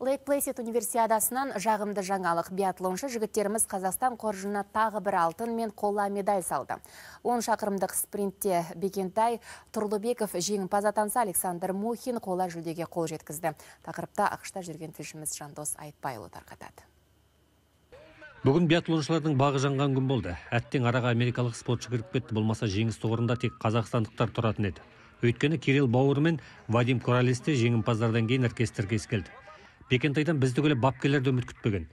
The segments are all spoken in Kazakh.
Лейк Плэсид универсиадасынан жағымды жаңалық. Биатлоншы жігіттеріміз Қазақстан қоржынына тағы бір алтын мен қола медаль салды. 10 шақырымдық спринтте Бекентай Тұрлыбеков жеңімпаз атанса, Александр Мухин қола жүлдеге қол жеткізді. Тақырыпта АҚШ-та жүрген тілшіміз Жандос Айтбайұлы тарқатады. Бүгін биатлоншылардың бағы жанған күн болды. Әттең, араға америкалық спортшы кіріп кетті, болмаса жеңіс тұғырында тек қазақстандықтар тұратын еді. Өйткені Кирилл Бауыр мен Вадим Коралес те жеңімпаздардан кейін іркес-тіркес келді. Бекентайдан біз түгілі бапкерлер де үміт күтпеген.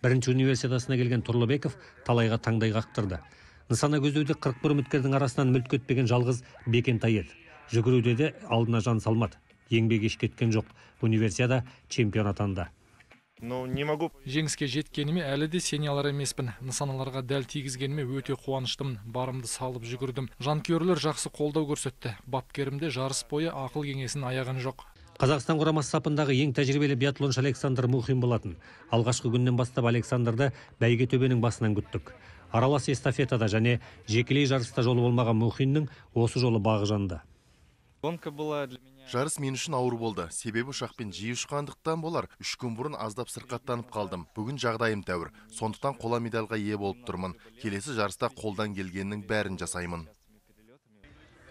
Бірінші универсиадасына келген Тұрлыбеков талайға таңдай қақтырды. Нысана көздеуде 41 үміткердің арасынан мүлт кетпеген жалғыз Бекентай еді. Жүгіруде де алдына жан салмады. Еңбек еш кеткен жоқ. Универсиада чемпион атанды. Ну, не могу. Жеңіске жеткеніме әлі де сене алар емеспін. Нысаналарға дәл тигізгеніме өте қуаныштымын. Барымды салып жүгірдім. Жанкүйерлер жақсы қолдау көрсетті. Бапкерім де жарыс бойы ақыл кеңесін аяған жоқ. Қазақстан құрамасы сапындағы ең тәжірибелі биатлоншы Александр Мухин болатын. Алғашқы күннен бастап Александрды бәйге төбенің басынан күттік. Аралас эстафетада және жекелей жарыста жолы болмаған Мухиннің осы жолы бағы жанды. Гонка была для меня. Жарыс мен үшін ауыр болды. Себебі ұшақпен жиі ұшқандықтан болар, 3 күн бұрын аздап сырқаттанып қалдым. Бүгін жағдайым тәуір. Сондықтан қола медальға ие болып тұрмын. Келесі жарыста қолдан келгеннің бәрін жасаймын.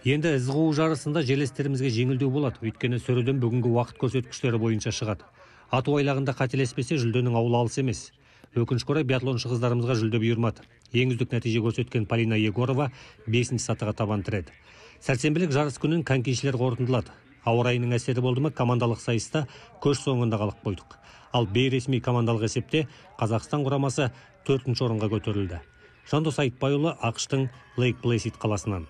Енді із қуу жарысында жерлестерімізге жеңілдеу болады. Өйткені сөреден бүгінгі уақыт көрсеткіштері бойынша шығады. Ату айлағында қателеспесе, жүлденің ауылы алыс емес. Өкінішке орай, биатлоншы қыздарымызға жүлде бұйырмады. Ең үздік нәтиже көрсеткен Полина Егорова бесінші сатыға табан тіреді. Сәрсенбілік жарыс күнін конькишілер қорытындылады. Ауа райының әсері болды ма, командалық сайыста көш соңында қалып қойдық. Ал бейресми командалық есепте Қазақстан құрамасы төртінші орынға көтерілді. Жандос Айтбайұлы, АҚШ-тың Лейк Плэсид қаласынан.